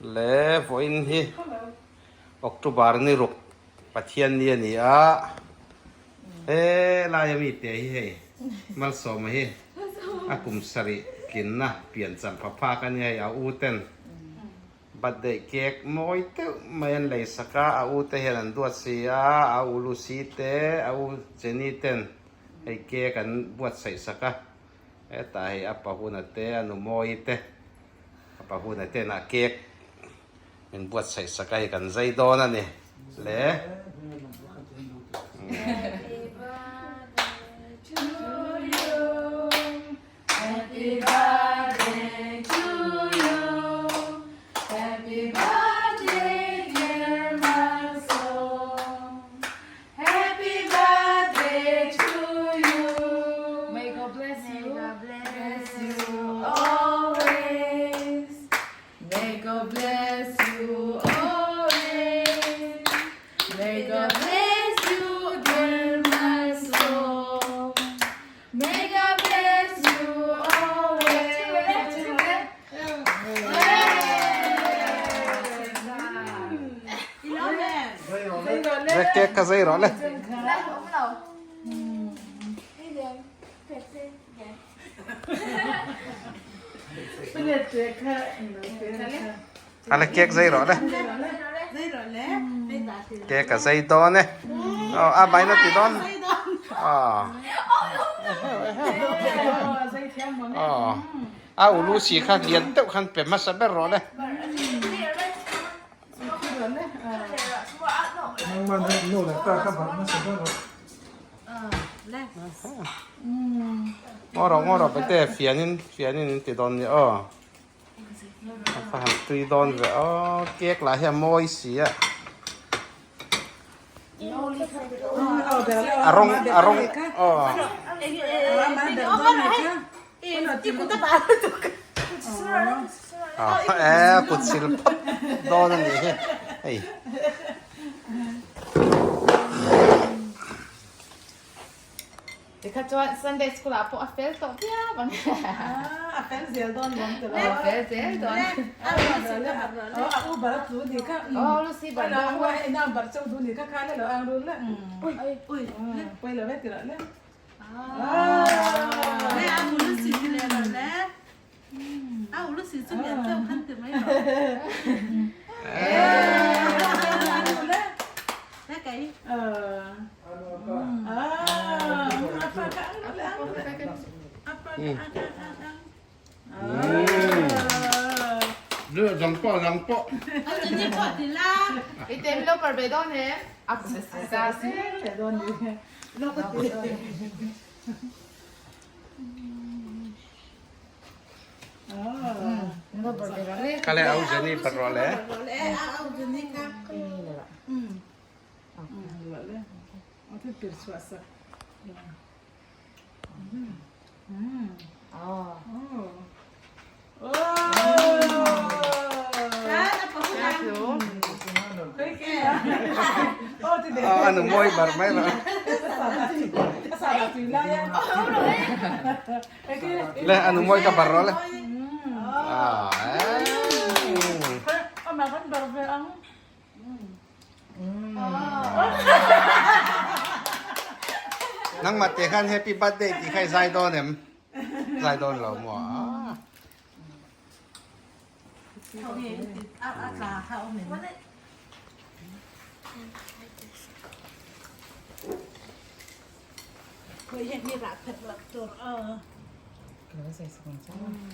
Le vawiin hi October ni ruk Pathian ni a ni a, he laia mite hi hei Malsawma hi a kum sarih tlinna pian cham pha phak a nia hei a u ten birthday cake mawi deuh mai an lei sak a, a u te hian an duat si a, a u Lucy te a u Jenny ten hei cake an buatsaih sak a, hetah hei a pahuna te a nu Mawi te a pahuna ten a cake Min buatsaih sak a hei kan zai dawn a ni le. Happy birthday to you Happy birthday to you Happy birthday dear Malsawm Happy birthday to you May God bless you Bless you always May God bless you always May God bless you dear my soul May God bless you always Le cake kha zai rawh le. A la cake zai rawh le. Cake a zai dawn e. Aw a baina ti dawn. Aw. Aw. A ulu si kha lian deuh khan pe hmasa ber rawh le. Ngaw rawh ngaw rawh bete fianin fianin in ti dawn nia aw a va han tui dawn ve aw cake lah hi a mawi si a a rawng a rawng aw. Aw kut sil phawt dawn a nih hi hei. Tikha chuan Sunday school ah pawh a fel tawh viau ang. A fel zel dawn lawm te lo. A fel zel dawn. A u bar a tlu ni kha. Aw Lucy bar dawn. A inang bar chauh duh ni kha kha le lo ang rul le. Ui ui pawi lo ve ti rawh le. Dang pawh dang pawh. I tem lo par ve dawn em? A Ka le au Jenny par rawh le. A nu mawi bar mai lo. Le a nu mawi ka bar rawh le. Nangmah te khan happy birthday tih kha i zai dawn em? Zai dawn lo maw?